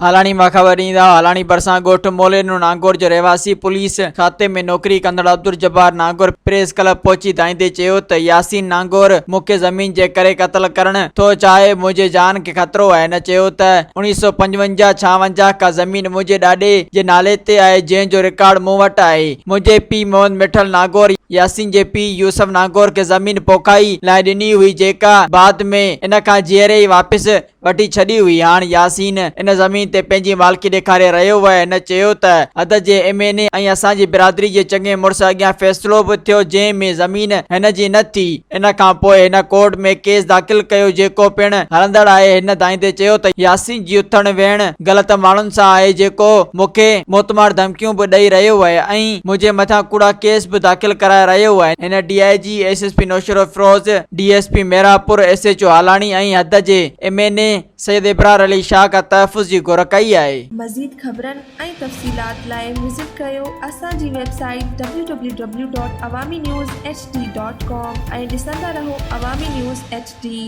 هالاڻي مان خبر ڏيندا هالاڻي ڀرسان ڳوٺ موليڏنو نانگور جو رهواسي پوليس کاتي ۾ نوڪري ڪندڙ عبدالجبار نانگور پريس ڪلب پهچي دانهيندي چيو ته ياسين نانگور مون کي زمين جي ڪري قتل ڪرڻ ٿو چاهي منهنجي جان کي خطرو آهي هن چيو ته 1955 56 کان زمين منهنجي ڏاڏي جي نالي تي آهي جنهن جو رڪارڊ مون وٽ آهي منهنجي پيء محمد مٺل نانگور ياسين جي پيء يوسف نانگور کي زمين پوکائي لاء ڏني هئي جيڪا بعد ۾ ان کان جيئري ئي واپس وٺي ڇڏي هئي، هاڻ ياسين ان زمين تي پنهنجي مالڪي ڏيکاري رهيو هو. هن چيو ته حد جي ايم اين اي ۽ اسان جي برادري جي چڱي مڙس اڳيان فيصلو به ٿيو جنهن ۾ زمين هن جي نه ٿي، ان کان پوء هن ڪورٽ ۾ ڪيس داخل ڪيو جيڪو پڻ هلندڙ آهي. هن دانهيندي چيو ته ياسين جي اٿڻ ويهڻ غلط ماڻهن سان آهي جيڪو مون کي موتمار ڌمڪيون به ڏئي رهيو آهي ۽ منهنجي مٿان ڪوڙا ڪيس به داخل ڪرائي رهيو آهي. هن D I G, S S P Naushahro Feroze, D S P Mirapur, S H O Halani ۽ حد جي M N A Syed Ibrar Ali Shah کان تحفظ جي گهر ڪئي آهي. مزيد خبرن ۽ تفصيلات لاء وزٽ ڪريو اسان جي website W W W dot Awami news H D dot com ۽ ڏسندا رهو عوامي نيوز ايڇ ڊي.